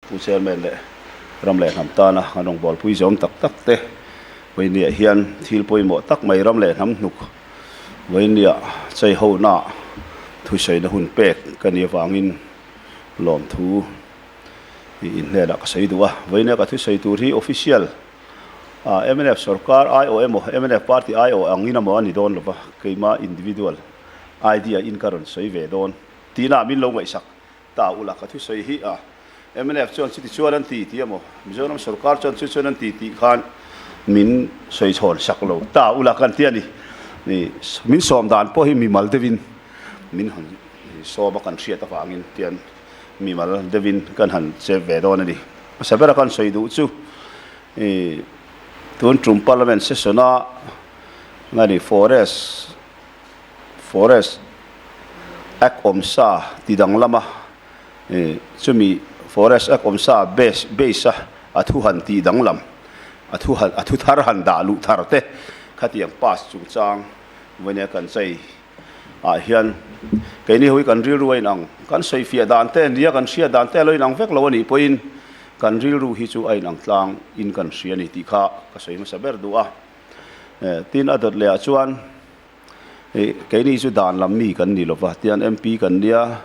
Pu Chairman leh ram leh hnam tana kan rawngbawlpui zawm tak tak te vawinia hian thil pawimawh tak mai ram leh hnam hnuk vawinia cheihona thusawiina hun pek ka nih avangin lawmthu inhnenah ka sawi duh a. Vawinia ka thusawi tur hi official mnf sorkar aiawh emaw mnf party aiawh angin emaw a ni dawn lova keima individual idea in ka rawn sawi ve dawn tihna min lo ngaihsak Ta ula ka thusawi hi a mnf chuan chuti chuan an ti ti emaw Mizoram sorkar chuan chu chuan an ti tih khan min sawi chhawn sak lo ta ula kan ti a ni. Min sawm dan pawh hi mimal deuhin min han sawm a kan hriat avangin tian mimal deuhin kan han che ve dawn a ni. Hmasa bera kan sawi duh chu tun tum parliament session a nga ni forest Forest Act awmsa ti danglam a, chumi Forest Act awmsa base base a a thu han tih danglam, a thu han a thu thar han dah luh thar te khatiang pass chungchang vawinia kan chei ah hian keini ho hi kan rilru a inang, kan sawifiah dan te nia kan hriat dan te a lo inang vek lo a nih pawhin kan rilru hi chu a inang tlang in kan hria a ni tih kha ka sawi hmasa ber duh a. Tin a dawt leh ah chuan Keini chu dan lam mi kan ni lova, tian MP kan nia,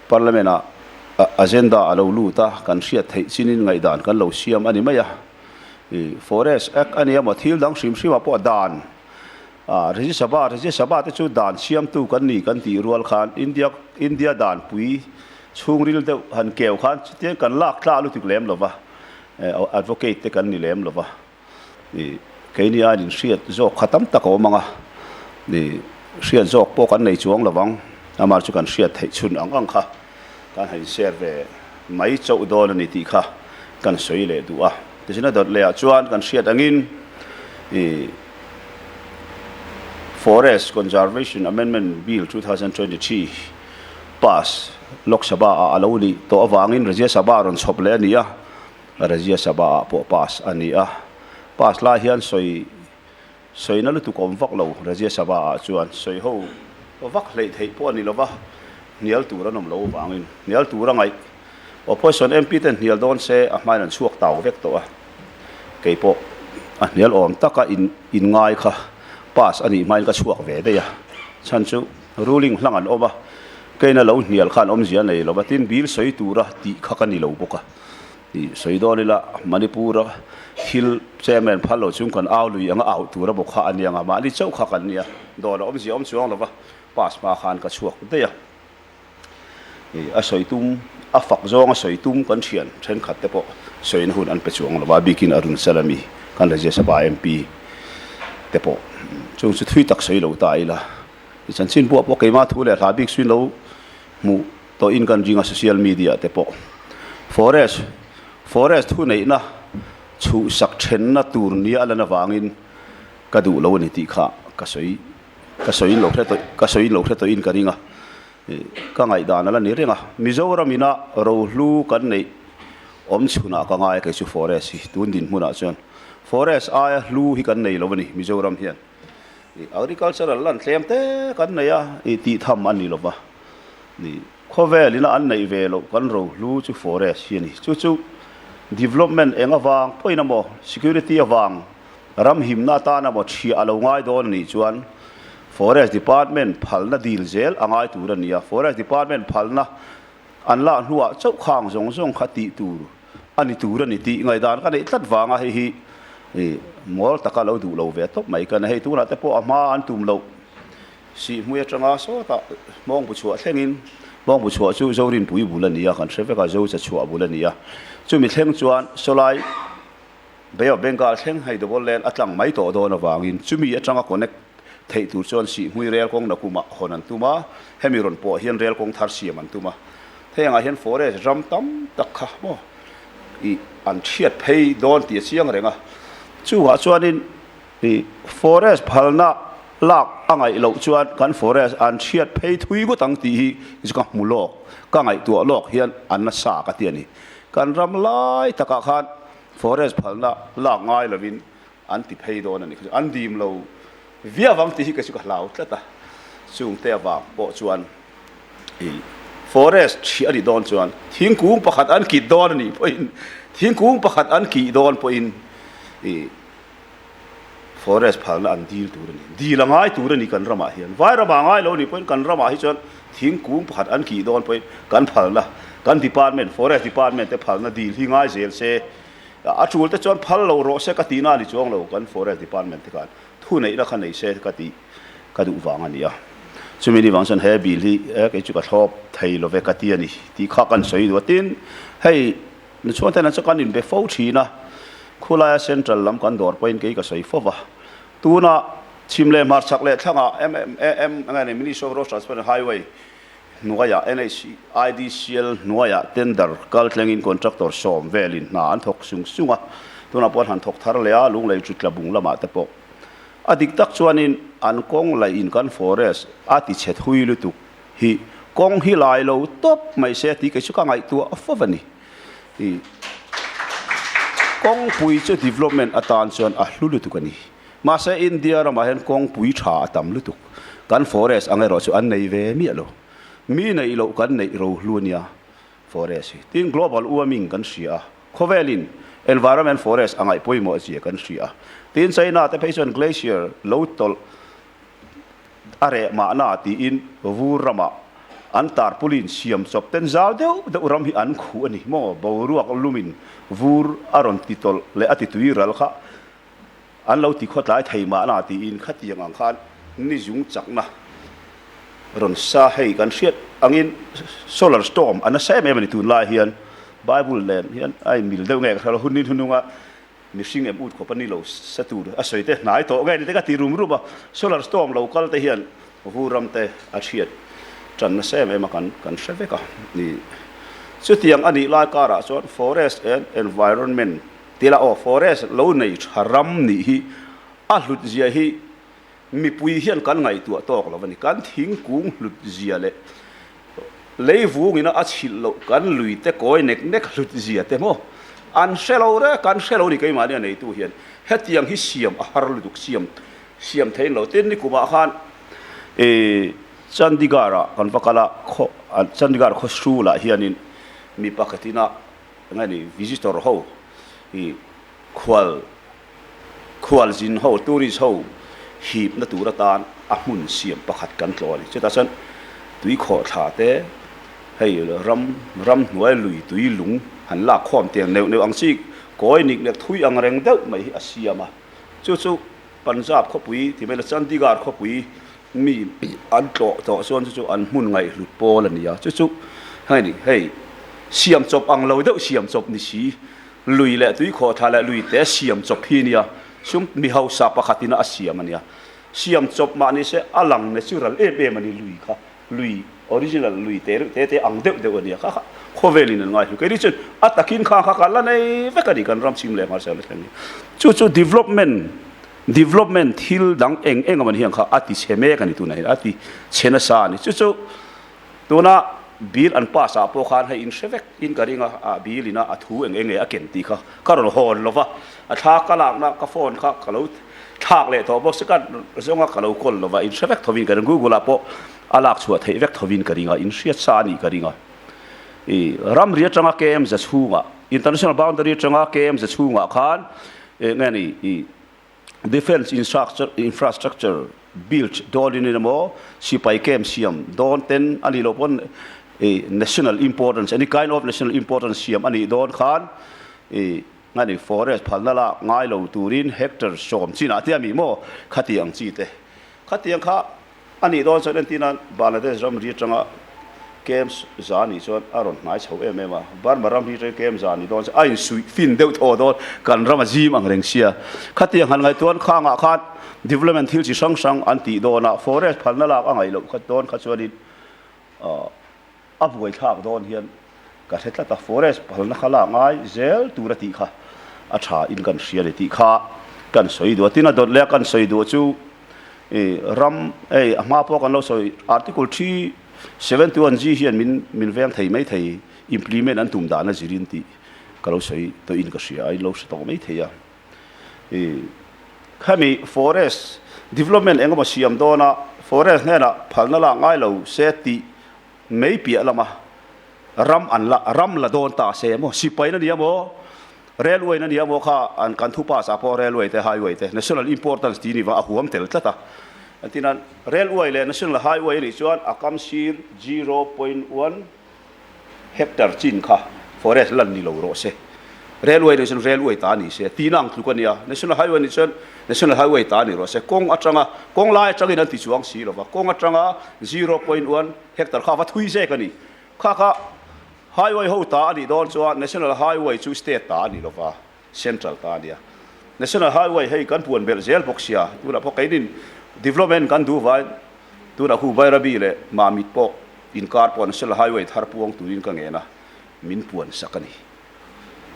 Parliament ah agenda a lo lut a, kan hriat theih chinin ngaihdan kan lo siam a ni mai a. Forest Act a nia maw, thil dang hrim hrim ah pawh dan, Rajya Sabha, Rajya Sabha te chu dan siamtu kan ni kan tih rual khan India, India danpui chhungril deuh han keu khan chutiang kan lak tla lutuk lem lova, advocate te kan ni lem lova. Keini aiin inhriat zawk kha tam tak a awm ang a, hriat zawk pawh kan nei chuang lo vang, amah chu kan hriat theih chhun ang ang kha kan han inshare ve mai chauh dawn a ni tih kha kan sawi leh duh a. Tichuan a dawt lehah chuan kan hriat angin Forest Conservation Amendment Bill 2023 pass Lok Sabha ah a lo nih tawh avangin Rajya Sabha rawn chhawp leh a ni a. Rajya Sabha ah pawh pass a ni a, pass lai hian sawi sawina lutuk awm vak lo Rajya Sabha ah chuan sawi ho vak hleih theih pawh a ni lova, hnial tur an awm lo vangin hnial tur a ngaih. Opposition MP ten hnial dawn se a hmain an chhuak tau vek tawh a, kei pawh a hnial awm taka in in ngai kha pass a nih hmain ka chhuak ve daih a, chhan chu ruling hlang an awm a, keina lo hnial khan awmzia nei lova tin bill sawi tura tih kha ka ni lo bawk a. Tih sawi dawn ila, Manipur-a thil chairman phal lo chung kan au lui anga au tura bawk kha a ni ang a, mahni chauh kha kan nia, dawr a awmzia awm chuang lova, pass hma khan ka chhuak daih a. A sawi tum, a fak zawng a sawi tum kan thian thenkhat te pawh sawina hun an pe chuang lova, a bikin Arun Salami kan Rajya Sabha MP te pawh chung chu thui tak sawi lo ta ila, chanchin buah pawh keimah thu leh hla bik suin lo hmuh tawh in kan ring a social media te pawh forest forest thu neihna chhuhsak thenna tur nia a lan avangin ka duh lo a ni tih kha ka sawi ka sawi in lo hre tawh ka sawi in lo hre tawh in ka ring a ka ngaihdan a la ni reng a Mizoram ina rohlu kan neih awm chhunah ka ngai a kei chu forest hi tun dinhmunah chuan forest aia hlu hi kan nei lo a ni Mizoram hian agricultural lan tlem te kan nei a tih tham a ni lova. Ni, khawvel ina an neih ve loh kan rohlu chu forest hi a ni. Chu chu development eng avang pawhin emaw, security avang, ram himna atan emaw chhiah a lo ngai dawn a nih chuan forest department phalna dil zel a ngai tur a ni a. Forest department phalna an lak hnuah chauh khang zawng zawng kha tih tur a ni tur a ni tih ngaihdan ka neih tlat vanga hei hi mawl taka lo duh lo ve tawp mai ka ni. Hei tunah te pawh a hma an tum loh. Sihhmui atanga sawtah Hmawngbu chhuah thlengin, Hmawngbu chhuah chu Zorinpui bul a ni a, kan hre vek a, Zocha chhuah bul a ni a. Chumi thleng chuan sawlai Bay of Bengal thleng hei double lane a tlang mai tawh dawn avangin chumi atanga connect theih tur chuan Sihhmui rel kawng nakumah hawn an tum a, hemi rawn pawh hian rel kawng thar siam an tum a. Hei angah hian forest ram tam tak kha maw ih an thiat phei dawn tih a chiang reng a. Chuvah chuanin I forest phalna lak a ngaih loh chuan kan forest an hriat phei thui ngawt ang tih hi chu ka hmu lawk, ka ngaihtuah lawk hian an nasa ka ti a ni. Kan ram lai takah khan forest phalna lak ngai lovin an ti phei dawn a ni. An dim lo viau ang tih hi kei chu ka hlau tlat a, chungte avang pawh chuan i Forest ṭhi a nih dawn chuan thingkung pakhat an kit dawn a nih pawhin thingkung pakhat an kih dawn pawhin ih forest phalna an dil tur a ni. Dil a ngai tur a ni kan ramah hian. Vai ramah a ngai lo a nih pawhin kan ramah hi chuan thingkung pakhat an kih dawn pawhin kan phalna kan department forest department te phalna dil hi ngai zel se a tul te chuan phal lo rawh se ka tihna a ni chuang lo kan forest department te khan thuneihna kha nei se ka tih ka duh vang a ni a. Chumi ni vang chuan he bill hi kei chu ka thlawp thei lo ve ka ti a ni tih kha kan sawi duh a. Tin, hei Michuan ten an chu kan inbe fo thin a, khulaia central lam kan dawr pawhin kei ka sawi fo va. Tuna chhim leh hmar chhak leh thlangah MMAM nge ni Ministry of Road Transport and Highway hnuaiah NHIDCL hnuaiah tender kal thlengin contractor sawm velin hna an thawk sung sung a, tunah pawh an han thawk thar leh a, Lunglei chu Tlabung lamah te pawh a dik tak chuanin an kawng laih in kan forest a ti chhe thui lutuk hi kawng hi lai lo tawp mai se tih kei chu ka ngaihtuah fo a ni. I kawngpui chu development atan chuan a hlu lutuk a ni. Mahse India ramah hian kawngpui tha a tam lutuk. Kan forest ang erawh chu an nei ve miah lo. Mi neih loh kan neih ro hlu a nia forest hi. Tin global warming kan hria a, khawvelin environment forest a ngaih pawimawh zia kan hria a. Tin China te phei chuan glacier lo tawlh A reh mahna tiin vur ramah an tarpulin siam chawp ten zau deuh deuh ram hi an khuh a ni maw? Boruak lumin vur a rawn ti tawlh leh a ti tui ral kha an lo ti khawtlai thei mahna tiin khatiang ang khan ni zung chakna rawn sa hei kan hriat angin solar storm a nasa em em a ni tunlai hian Bible nen hian a inmil deuh nge ka hre lo hun ni hnununga Mihring em ut khawp a ni lo sa tur a sawi te hnai tawh nge ni te ka ti rum rum a, solar storm lo kal te hian vu ram te a chhiat tan nasa em em a kan kan hre vek a ni. Chutiang a nih lai karah chuan forest and environment tila aw forest lo nei tha ram nih hi a hlut zia hi mipui hian kan ngaihtuah tawk lo a ni. Kan thingkung hlut zia leh Leivungina a chhilh loh kan lui te kawi nek nek hlut zia te maw? An hre lo rek, an hre lo ni keimahni a neitu hian hetiang hi siam a har lutuk siam siam thei lo. Tin, nikumah khan ih Chandigarh ah kan va kal a, khaw Chandigarh khaw hrulah hianin mi pakhatina eng nge ni visitor ho ih khual khualzin ho, tourist ho hipna tur atan a hmun siam pakhat kan tlawh a ni. Chutah chuan tui khawhthla te, hei ram ramhnuai lui tui lung han lak khawm tiang neuh neuh ang chi kawi nik nek thui ang reng deuh mai hi a siam a. Chu chu Punjab khawpui ti mai la Chandigarh khawpui mi an tlawh tawh chuan chu chu an hmun ngaihhlut pawl a ni a. Chu chu hei ni hei siam chawp ang lo deuh siam chawp ni si. Lui leh tui khawhthla leh lui te siam chawp hi nia, sum mi hausa pakhat ina a siam a nia. Siam chawp mah ni se a lang natural em em a ni lui kha, lui original lui te reuh te te ang deuh deuh a nia kha kha khawvel in an ngai hlu. Keini chuan a takin kha kha kan la nei vek a ni kan ram chhim leh hmarchhak la thleng hi. Chu chu development development thil dang eng eng a man hian kha a ti chhe mek a ni tunah hian a ti chhe nasa a ni. Chu chu Tuna bill an pass ah pawh khan hei in hre vek in ka ring a, ah bill ina a thu eng eng nge a ken tih kha ka rawn hawn lo va, a thla ka lakna ka phone kha ka lo thlak leh tawh bawk si ka zawnga ka lo call lo va, in hre vek thovin ka ring, google ah pawh a lak chhuah theih vek thovin ka ring a, in hriat sa a nih ka ring a. I ramri atanga KM za chhungah, international boundary atanga KM za chhungah khan eng nge ni i Defence infrastructure build dawnin emaw sipai camp siam dawn ten a nih loh pawn national importance any kind of national importance siam a nih dawn khan ih nga ni forest phalna la ngai lo turin hectare sawm chinah te a mi maw khatiang chi te khatiang kha A nih dawn chuan entir nan Bangladesh ramri atanga camp za nih chuan a rawn hnai chho em em a, Burma ramri atanga camp za nih dawn chuan a insuih fin deuh thaw dawn, kan ram a zim ang reng sia. Khatiang han ngaihtuah khangah khan development thil chi hrang hrang an tih dawn a, forest phalna lak a ngaih loh khat dawn kha chuanin a buaithlak dawn hian ka hre tlat a, forest phalna kha lak ngai zel tur a tih kha a tha in kan hria ni tih kha kan sawi duh a, tin a dawt leh a kan sawi duh chu i ram hei a hma pawh kan lo sawi article 371 G hian min min veng thei mai thei implement an tum dan a zirin tih ka lo sawi tawh in ka hria a in lo hre tawh mai thei a i khami forest development engemaw siam dawn a forest hnenah phalna lak ngai lo se tih. Mei piah lama ram an la ram la dawn ta se maw sipai na nia maw railway na nia maw kha an kan thu pass ah pawh railway te highway te national importance tih ni vang a huam tel tlat a entir nan railway leh national highway a nih chuan a kam sir 0.1 hectare chin kha forest lan ni lo rawh se. Railway nih chuan railway ta ni se, tihna ang tluk a nia. National highway nih chuan national highway ta ni rawh se. Kawng atanga, kawng lai atangin an ti chuang si lo va, kawng atanga 0.1 hectare kha va thui zek a ni. Kha kha highway ho ta a nih dawn chuan national highway chu state ta a ni lo va, central ta a nia. National highway hei kan puan belh zel bawk sia, tunah pawh keinin development kan duh vain tunah hu Bairabi leh Mamit pawh inkar pawh national highway thar puang turin ka ngen a, min puan sak a ni.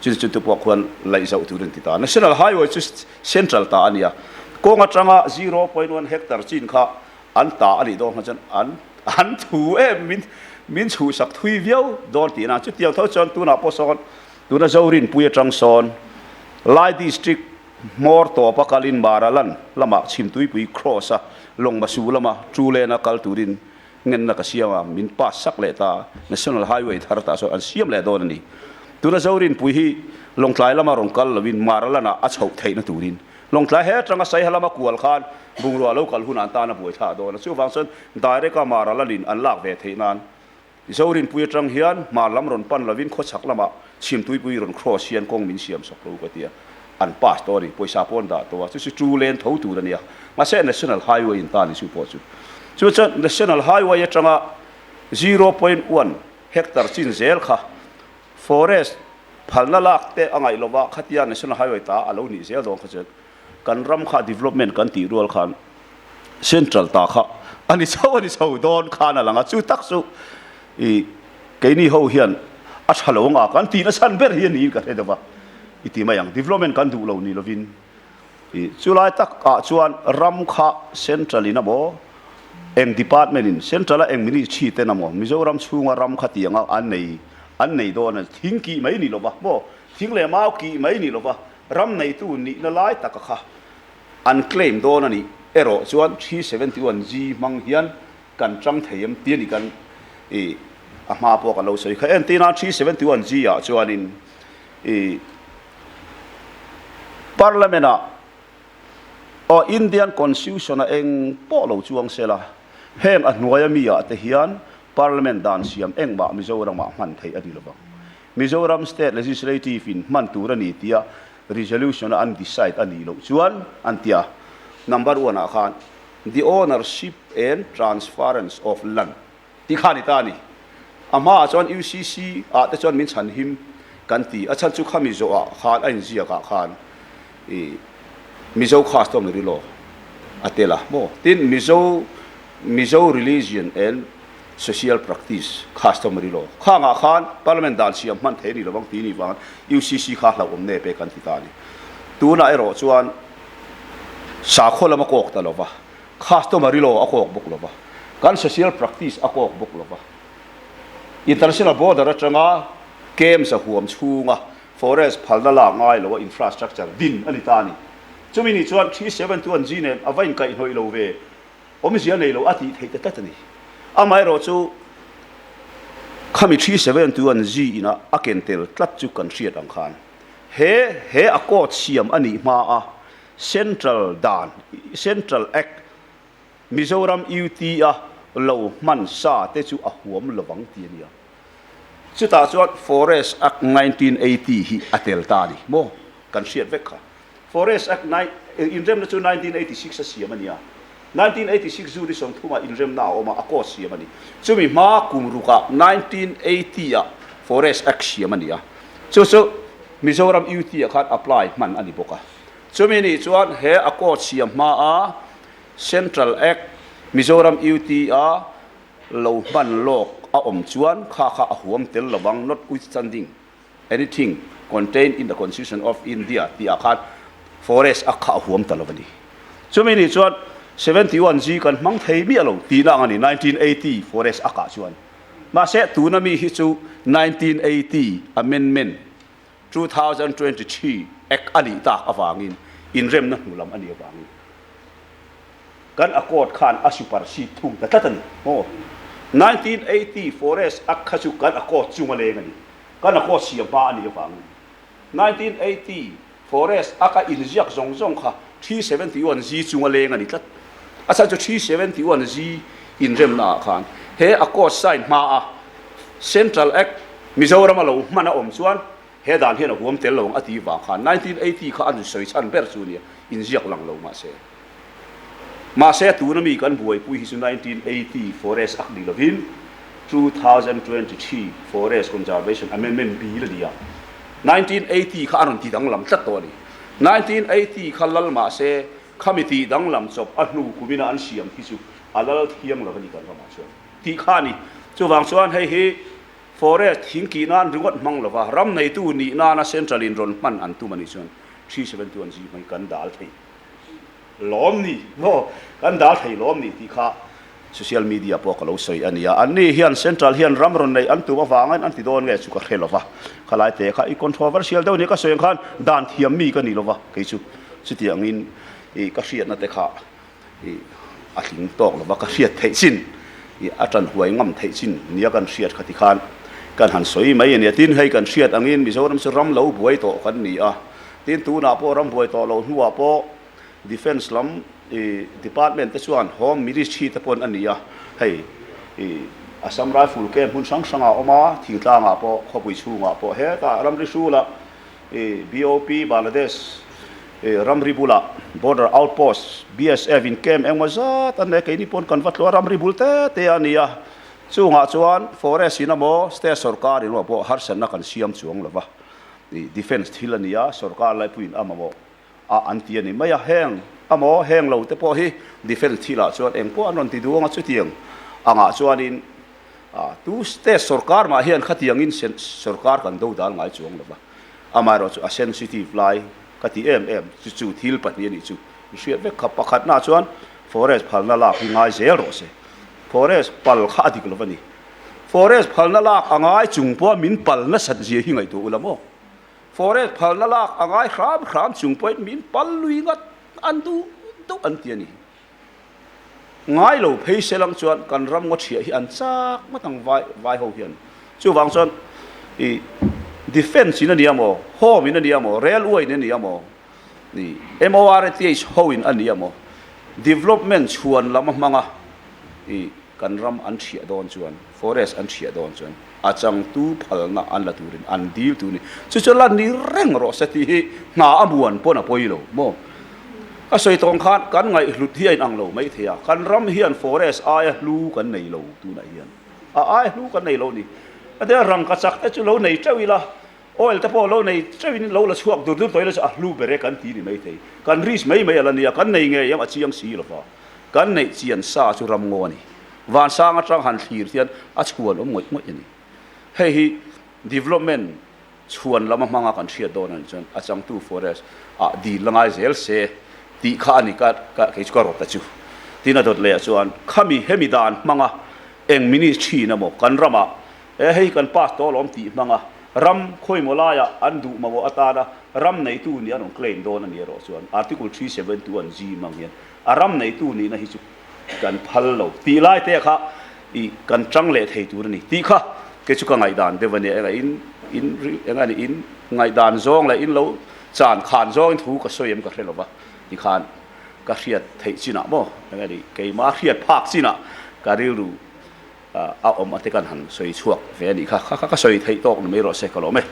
Chun chun te pawh khuan laih zauh tur an ti ta. National Highway chu Central ta a nia. Kawng atanga 0.1 hectare chin kha an ta a nih dawn kha chuan an an thu em min min chhuhsak thui viau dawn tihna. Chutiang tho chuan tunah pawh sawn tuna Zorinpui atang sawn Lai District hmawr tawpa kalin Maralan lamah Chhimtuipui Cross a Lawngmasu lama Trulena kal turin Ngenna ka siam a, min pass sak leh ta, National Highway thar tah sawn an siam leh dawn a ni. Tuna Zorinpui hi Lawngtlai lama rawn kal lovin Maralanah a chhoh theihna turin Lawngtlai he atanga Saiha lama kual khan bungrua lo kal hun an tan a buai thlah dawn a, chuvang chuan direct a Maralanin an lak ve theih nan Zorinpui atang hian hmar lam rawn pan lovin khawchhak lamah Chhimtuipui rawn cross hian kawng min siam sak lo ka ti a, an pass tawh a ni, pawisa pawh an dah tawh a, chu chu two lane tho tur a nia, mahse National Highway in ta ni chu pawh chu. Chu chuan National Highway atanga 0.1 hectare chin zel kha forest phalna lak te a ngaih lova khatia National Highway ta a lo nih zel dawn kha chuan kan ram kha development kan tih rual khan Central ta kha a ni chho a ni chho dawn khan a lang a, chu tak chu i keini ho hian a tha lo anga kan tihna chhan ber hi a niin ka hre deuh a, i ti mai ang. Development kan duh lo ni lovin i chulai tak ah chuan ram kha Central in amaw eng department in Central a eng ministry ten amaw Mizoram chhunga ram kha tih anga an nei an nei dawn a, thing kih mai ni lova maw thing leh mau kih mai ni lova ram neitu nihna lai taka kha An claim dawn a nih erawh chuan 371G hmang hian kan chang thei em tih a ni kan i a hma pawh kan lo sawi kha. Entirna 371G ah chuanin i Parliament ah aw Indian Constitution a eng pawh lo chuang se la, heng a hnuaia mi ah te hian Parliament dan siam engmah Mizoram ah hman theih a ni lovang. Mizoram State Legislative in hman tur a ni tia resolution a an decide a nih loh chuan an ti a, number one ah khan the ownership and transference of land tih kha a ni ta a ni. A hmaah chuan UCC ah te chuan min chhan him kan ti, a chhan chu khami zawh ah khan a inziak ah khan i Mizo customary law a tel a maw? Tin, Mizo Mizo religion and Social practice, customary law, khangah khan Parliament dan siam hman thei a ni lovang tih ni vang UCC kha hlauhawm nep e kan ti ta a ni. Tunah erawh chuan sakhaw lam a kawk ta lova, customary law a kawk bawk lova, kan social practice a kawk bawk lova, international border atanga camps a huam chhunga forest phalna lak ngai loa infrastructure din a ni ta a ni. Chumi ni chuan 371G nen a va inkaihhnawih lo ve. Awmzia nei lo a tih theih ta tlat a ni. Amaherawh chu khami 371 G ina a ken tel tlat chu kan hriat ang khan he he a court siam a nih hma a Central dan Central Act Mizoram UT a lo hman sa te chu a huam lovang ti a nia. Chutah chuan Forest Act 1980 hi a tel ta a ni maw? Kan hriat vek kha. Forest Act inremna chu 1986 a siam a ni a, 1986 June 30 ah inremna a awm a, a court siam a ni. Chumi hma kum rukah 1980 ah Forest Act siam a ni a, chu chu Mizoram UT ah khan apply hman a ni bawk a. Chumi nih chuan he a court siam hma a Central Act Mizoram UT a lo hman lawk a awm chuan kha kha a huam tel lovang, notwithstanding. Anything contained in the Constitution of India tih ah khan forest a kha a huam ta lo a ni. Chumi nih chuan 71G kan hmang thei miah lo tihna ang a ni, 1980 forest a kah chuan. Mahse tuna mi hi chu 1980 Amendment 2023 Act a nih tak avangin inremna hnu lam a nih avangin kan accord khan a supersede thung ta tlat a ni maw? 1980 Forest Act kha chu kan accord chunga leng a ni. Kan accord siam hma a nih avangin 1980 Forest Act a inziak zawng zawng kha 371G chunga leng a ni tlat. A chhan chu 371G inremna ah khan he accord sign hma a Central Act Mizoram a lo hman a awm chuan he dan hian a huam tel lo ang a ti vang khan 1980 kha a sawi chhan ber chu nia inziak lang lo mahse. Mahse tuna mi kan buaipui hi chu 1980 Forest Act ni lovin 2023 Forest Conservation Amendment Bill a ni a. 1980 kha a rawn ti danglam tlat tawh a ni. 1980 kha lal mahse khami tih danglam chawp a hnu kumina an siam hi chu a lal thiang lo a ni kan ramah chuan tih kha a ni. Chuvang chuan hei hi Forest thing kih nan ringawt hmang lova ram neitu nih nana Central in rawn hman an tum a nih chuan 371 G hmang kan dal thei. Lawm ni maw? Kan dal thei lawm ni tih kha social media pawh ka lo sawi a nia. Anni hian Central hian ram rawn neih an tum avangin an ti dawn nge chu ka hre lova. Khalai te kha i controversial deuh nia ka sawi ang khan dan thiam mi ka ni lova kei chu chutiangin i ka hriatna te kha i a tling tawk lova ka hriat theih chin i a tan huai ngam theih chin nia kan hriat kha tikhan kan han sawi mai a nia. Tin hei kan hriat angin Mizoram chu ram lo buai tawh kan ni a. Tin tunah pawh ram buai tawh loh hnuah pawh Defence lam i department te chuan Home Ministry te pawn a ni a, hei i Assam Rifle camp hmun hrang hrangah a awm a, thingtlangah pawh khawpui chhungah pawh hetah ramri hrulah i BOP Bangladesh i ramri bulah Border Outpost BSF in camp engmaw zat an nei a, keini pawn kan va tluah ramri bul te te a ni a, chungah chuan Forest in emaw State sorkar in emaw pawh harsatna kan siam chuang lo va. Defence thil a ni a, sorkar laipuiin a mamawh a an ti a ni mai a, heng amaw heng lo te pawh hi defence thilah chuan eng pawh an rawn ti duh ang a, chutiang angah chuanin tu state sorkar mah hian khatiangin sorkar kan do dal ngai chuang lo va, amaherawhchu a sensitive lai ka ti em em chu chu thil pahnih a nih chu i hriat vek kha, pakhatnaah chuan forest phalna lak hi ngai zel rawh se, forest pal kha a dik lo va ni. Forest phalna lak a ngai chung pawha min pal nasat zia hi ngaihtuah ula maw? Forest phalna lak a ngai hram hram chung pawhin min pal lui ngat an duh duh an ti a ni. Ngai lo phei se lang chuan kan ram ngaw thiah hi an chak ngawt ang vai vai ho hian. Chuvang chuan i defence in a nia maw, home in a nia maw, railway in a nia maw, i MORTH ho in a nia maw, development chhuan lam a hmang a i Kan ram an thiah dawn chuan, forest an thiah dawn chuan a changtu phalna an la turin an dil tur ni. Chu chu la ni reng rawh se tih hi hna a muan pawn a pawi lo maw? Ka sawi tawng khan kan ngaihhlut hi a inang lo mai thei a, kan ram hian forest aia hlu kan nei lo tunah hian a aia hlu kan nei lo ni. A tia rangkachak te chu lo nei teuh ila, oil te pawh lo nei teuhin lo la chhuak dur dur tawh ila chu a hlu ber e kan ti ni mai thei. Kan risk mai mai a la nia, kan nei ngei em a chiang si lo va. Kan neih chian sa chu ram ngaw a ni. Vansang atang han thlir hian a chhuan awm ngawih ngawih a ni. Hei hi development chhuan lama hmanga kan hriat dawn a nih chuan a changtu forest ah dil la ngai zel se tih kha a ni ka kei chu ka rawt ta chu. Tin a dawt leh ah chuan khami hemi dan hmanga eng ministry in emaw kan ramah e hei kan pass tawh alawm tih hmanga ram khawimaw laiah an duh mamawh atana ram neitu nih an rawn claim dawn a ni erawh chuan Article 372 an zim ang hian A ram neitu nihna hi chu kan phal lo tih lai te kha i kan tang leh thei tur a ni tih kha kei chu ka ngaihdan deuh a nia enga in in enga ni in ngaihdan zawng leh in lo chan khan zawngin thu ka sawi em ka hre lova tikhan ka hriat theih chinah maw enga ni keimah hriat phak chinah ka rilru a awm a te kan han sawi chhuak ve a nih kha kha ka sawi theih tawk ni mai rawh se ka lawm e.